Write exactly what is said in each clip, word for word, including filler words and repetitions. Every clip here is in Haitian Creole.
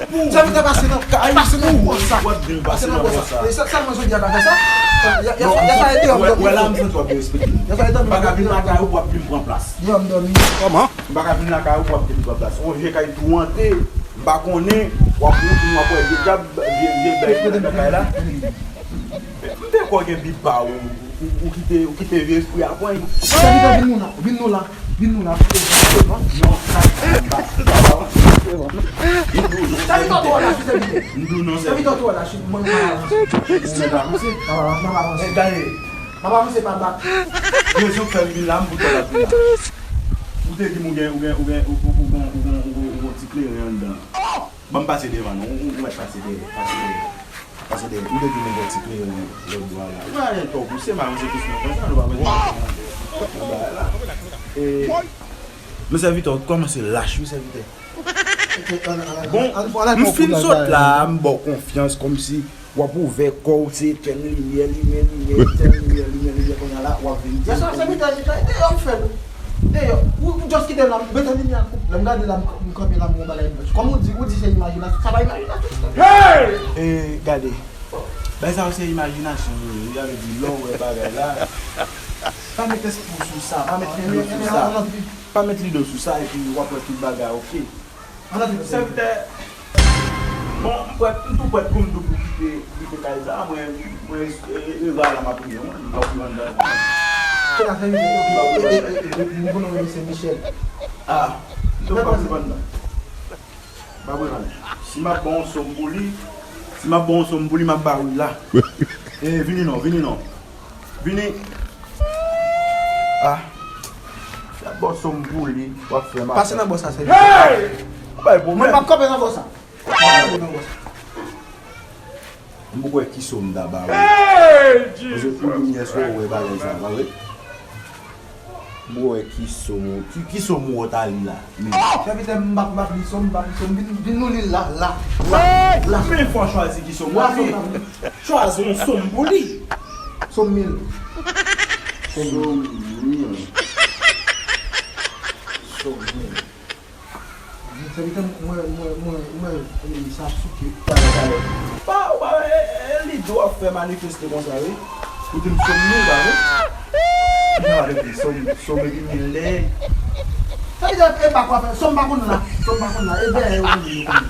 Sèvitè, pase nan, pase nan bò sa. Pase nan bò sa. E sèlman jodi a n a fè sa. Yè swa, yè swa e deyò m dòmi. Wè la, m santi w ap derespekte m. Yè swa e deyò m dòmi. M pa ka vin lakay ou pou w ap vin pran plas. Deyò m dòmi. Kòman? M pa ka vin lakay ou pou w ap vin pran plas. On vye kay tou ante, m pa konnen, w ap, w ap wè vye djab, vye, vye bèy nan kay la. M te kwè w gen bib pa ou, ou, ou kite, ou kite vye espri a pran. Sèvitè, vin nou la, vin nou la, vin nou la. Non, sa, sa, sa, sa. Sèvitè, ou twò lachi, sèvitè. M di w non, sèvitè. Sèvitè, ou twò lachi, mwen, mwen avanse. Mwen avanse, mwen avanse. E, gade. Papa, mwen se pa bat. Rezon k fè m vin la, m pou tande la. Ou te di m ou gen, ou gen, ou gen, ou, ou, ou gen, ou gen, ou gen, ou gen ti kleren anndan. Ban m pase devan non, ou, ou mèt pase dèyè, pase dèyè. Pase dèyè. M te di m ou gen ti kleren lòt bò a la. Ou pa gen tò pouse, m avanse plis nan konsa, nou pa bezwen anba la. E, men sèvitè, ou kòmanse lach wi, sèvitè. Bon, m fin sot la, m ba w konfyans kòmsi w ap ouvè kò w, se etèn limyè, limen limyè, etèn limyè, limen limyè, kounye a la, w ap vin di m. Sèvitè, sèvitè, deyò m fè l. Deyò, ou, ou just kite m la, m mete limyè a koupe. Lè m gade la, m, m kanpe la, m wè yon bagay blanch. Kòm ou di, ou di se imajinasyon, sa pa imajinasyon. Hey! E, gade, bagay sa yo se imajinasyon yo ye, sa vle di lè w wè bagay la, pa met espri w sou sa, pa met lide w sou sa. Pa met lide w sou sa, epi w ap wè tout bagay oke. Sèvitè, bon, m prèt, m tou prèt pou m doub kite, kite kay sa, mwen, mwen, e, e, e, la, la, m ap priye, mwen, m ap priye anndan. Se la, sèvitè, oke, e, e, e, e, m konnen w se Michel. Ah, m tou pa priye anndan. M ap priye anndan. Si m ap ba w sòm pou li, si m ap ba w sòm pou li, m ap ba ou l la. E, vini non, vini non. Vini. Ah. Fè bò sòm pou li, w ap fè m. Pase nan bò sa, sèvitè. Hey! Ou bay pwoblèm. Mwen p ap kanpe nan bò sa. M p ap kanpe nan bò sa. M poko wè ki sòm m ta ba ou. Hey, Jesus! Paske pou limyè sou ou wè bagay sa, pa vre? M poko wè ki sòm ou, ki, ki sòm ou ta li la. Men. Sèvitè, m p ap, m p ap li sòm, m p ap li sòm. Vin, vin nou li l la, la, la, la. Men fò w chwazi ki sòm w ap li. Chwazi yon sòm pou li. Sòm mil. Sòm mil. Sòm mil. Sèvitè, mwen, mwen, mwen, mwen, e, sa souke. Talè, talè. Pa, ou pa, e, e, e, lide w ap fè manifeste konsa, wi. Ou di m sòm mil, pa vre? Mwen avèk li, sòm, sòm epi mil dèyè. Sèvitè, e pa kwa fè, sòm pa konn la, sòm pa konn la, e dèyè yo konn, yo konn.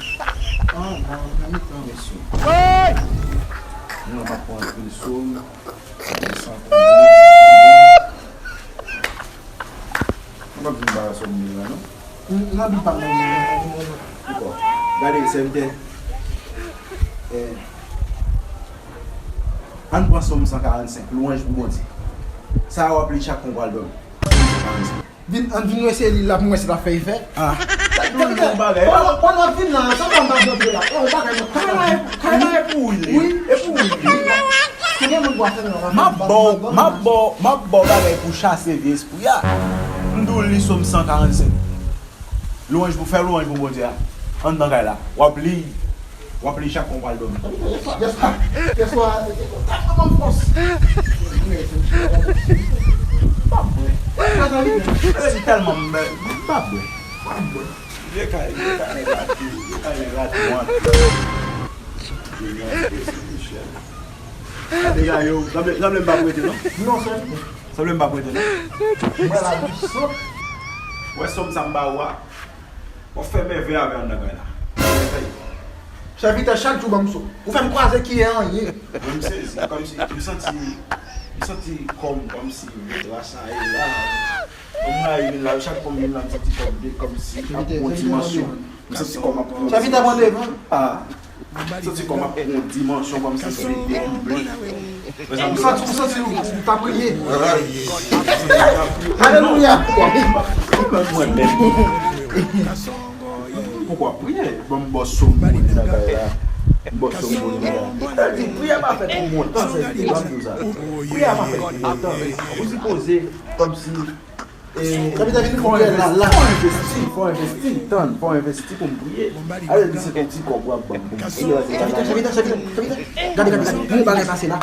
Ah, nan, nan mitan, mesye. Non, m ap pran anpil sòm. Mwen p ap vin ba w sòm mil la, non. Nan bi pa m nan. Gade, sèvitè. Eh, ann pran sòm san karannsenk, lwanj pou Bondye. Sa a w ap li chak kou w pral dòmi. Vin, ann vin eseye li la pou m wè si l ap fè efè. Ah. Sa, sa, sa, pandan, pandan w ap vin la, sa pa m pa jantre la. E yon bagay nan kay la, e pou ou li ye. Wi. E pou ou li ye. Konbyen moun w ap fè nan la? M ap ba w, m ap ba w, m ap ba w bagay pou chase vye espri a. M di w li sòm san karannsenk. Lwanj pou, fè lwanj pou Bondye a. Anndan kay la. W ap li. W ap li chak kou w pral dòmi. Yèswa, yèswa, yèswa, tèlman m fòs. M pa bwè. Se tèlman m, m pa bwè. M pa bwè. Vye kay, vye kay nèg la, vye kay nèg la, tou an. Vye nèg la, Michel. Nèg la yo, sanble, sanble m pa prete, non? Non, sè. Sanble m pa prete, non? Mwen la, m sot. Wè sòm sa m ba ou a. W ap fè mèvèy avè anndan kay la. Mèvèy. Sèvitè, chak jou ban m sou. Ou fè m kwaze kiyè anyen. Mwen m sezi, kòmsi, m santi, m santi kò m kòmsi vye tras sa ye la. Moun la vin la, chak fwa m vin la, m santi kò m de, kòmsi ap pran dimansyon. M santi kò m ap pran dimansyon. Sèvitè, pran devan. Ah. M santi kò m ap pran dimansyon, kòmsi se dekouple. M santi, m santi ou, ou ta priye. Alelouya. Mwen menm. Poukwa priye? Bon, m ba w sòm pou li nan kay la. M ba w sòm pou li nan kay la. Sa di, priyè pa fèt pou montan, se li ki di w sa. Priyè pa fèt pou montan. Ou sipoze, kòmsi, E, Sèvitè, vin fè priyè la, la. Fò envesti, fò envesti, tann, fò envesti pou m priye. Ale di se yon ti kòb w ap ban m pou m priye. Sèvitè, sèvitè, sèvitè, sèvitè. Gade, gade, gade. Yon bagay pase la.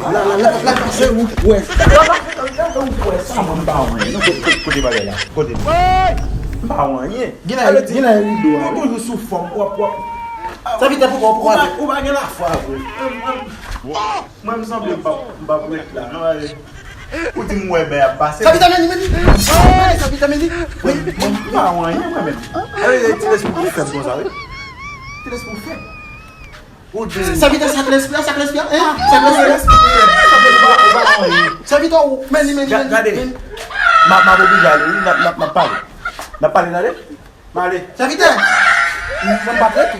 La, la, la, la, pase ou kwè. Ou kwè sa, mwen m pa wè. Non, kote, kote, kote bagay la? Kote? M pa wè anyen. Genlè genlè rido a. Ou toujou sou fòm, w ap, w ap. Sèvitè, poukò w pran? Ou pa gen lafwa vre. Mwen, m sanble m p ap ret la, non, ale. Ou di m wè bèy ap pase. Sèvitè, men li, men li. Sèvitè, men li. Mwen, m pa wè anyen, mwen menm. Ale, ti lespri pou fè m konsa, wi. Ti lespri pou fè. Ou di. Sèvitè, sa k lespri a, sa k lespri a, hein? Sa k lespri a? Sèvitè, ou, men li, men li, men li. Gade. M ap oblije ale, wi, n ap pale. N ap pale, tande? M ale. Sèvitè! Mwen pa trete.